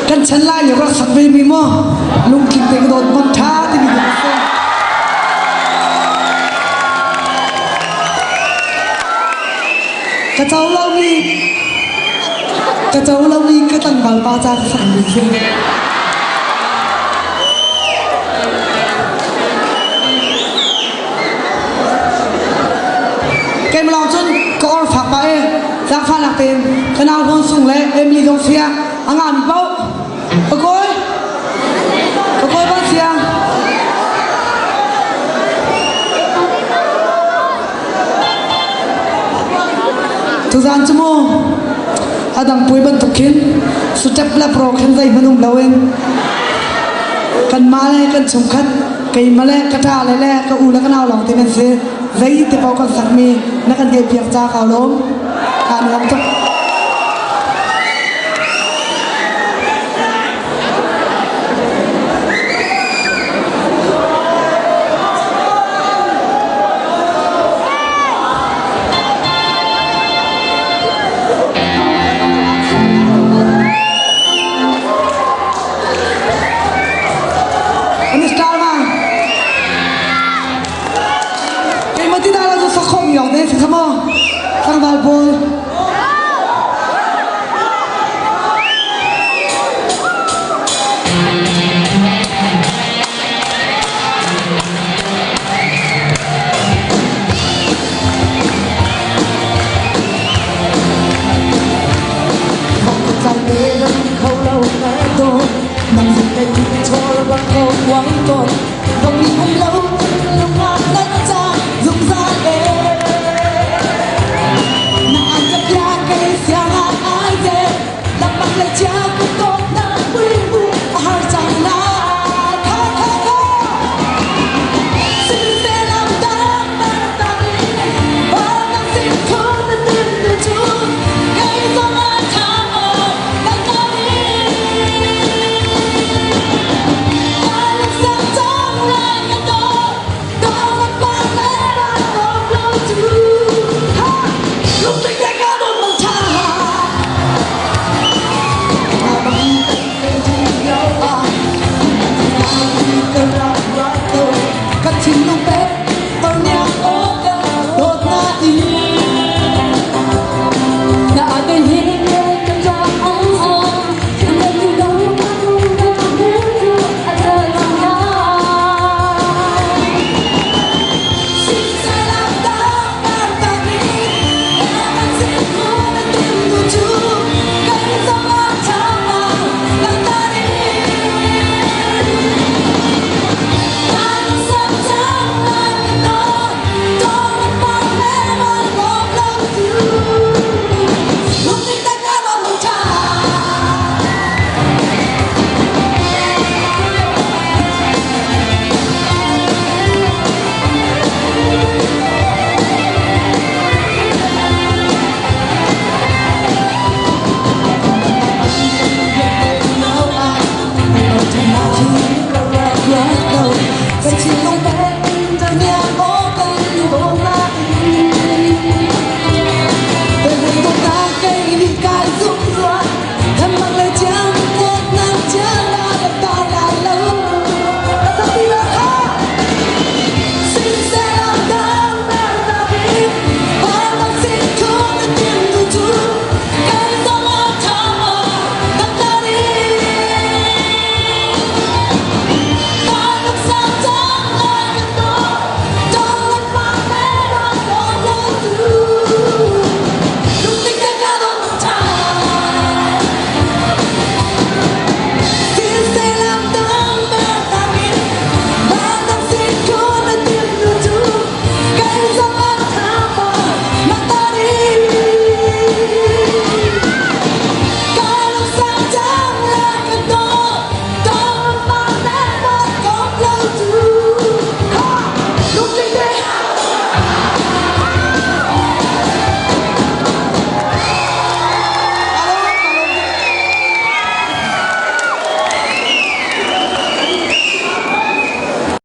Kan chan lai lio rak sak ve mi maw lungtling te ka dawt man tha timi ka si. Ka co lomi ka co lomi ka tlangval pa ca ka sak mi si. Keimah lawng cun ka or fak pah i zaangfahnak tein ka nau Hlawn Sung le Emily zong sia a ngami paoh ka kawi ka kawi bang sia Tuzaan cu mu a dang puai bantuk khin step le pro khin zeihmanh um loin kanmah le kan chungkhat keimah le ka ṭa le le ka u le ka nau lawng te kan si. Zei te paoh kan sakmi na kan ngeihpiak ca ka lawm. Kaa nuam tuk.